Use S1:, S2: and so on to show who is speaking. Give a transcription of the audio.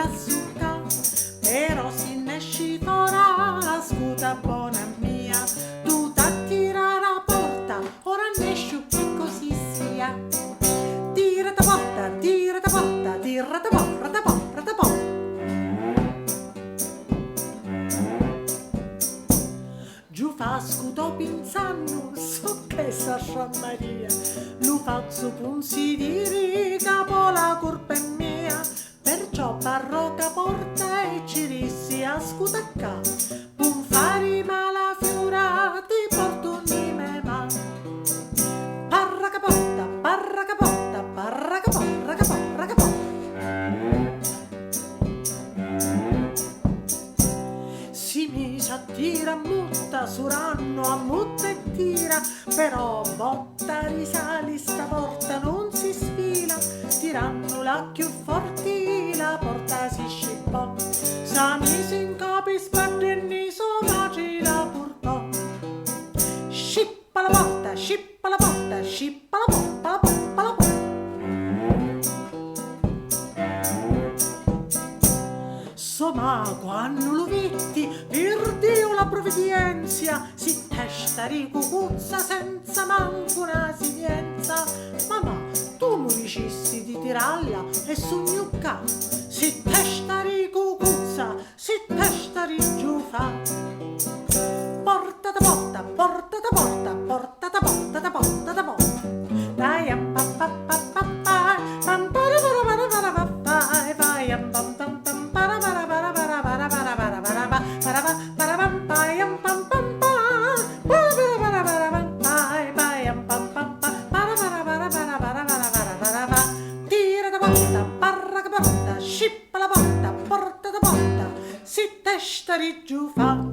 S1: assucca, però si nesci fora, ascuta bona a mia, tu t'attira la porta, ora nesciu chi così sia. Tira ta porta, tira ta porta, tira ta porta, ta porta, ta porta. Giufà scutò pinzannu, Socch'è ssa strammaria? Lu fazzu p'un si diri ca po' la curpa è mia. Perciò parrò ca porta e ci rissi, Ascuta ccà, p'un fari mala fiura ti portu nni me mà. Parra ca porta, parra ca porta, parra ca porra ca porra ca porta. Si misi a tira a mutta, surannu a mutta e tira, però botta risali sta porta nun si sfila, tirannula cchiù forti la porta si scippò, sa misi 'ncapu i spaddi e nni so matri la purtò. Scippa la porta, scippa la porta, scippa la porta, la porta, la porta. Soma, quannu lu vitti, pirdiu la pruvidienzia, si testa ri cucuzza senza mancu na simienza. Mamà, tu mu dicissi di tiralla e sugnu ccà. Si testa ri cucuzza, si testa ri Giufà. Porta ta porta, porta ta porta, porta ta porta ta porta ta porta. Tira ta porta, parra ca porta, scippa la porta, porta ta porta, si testa ri Giufà.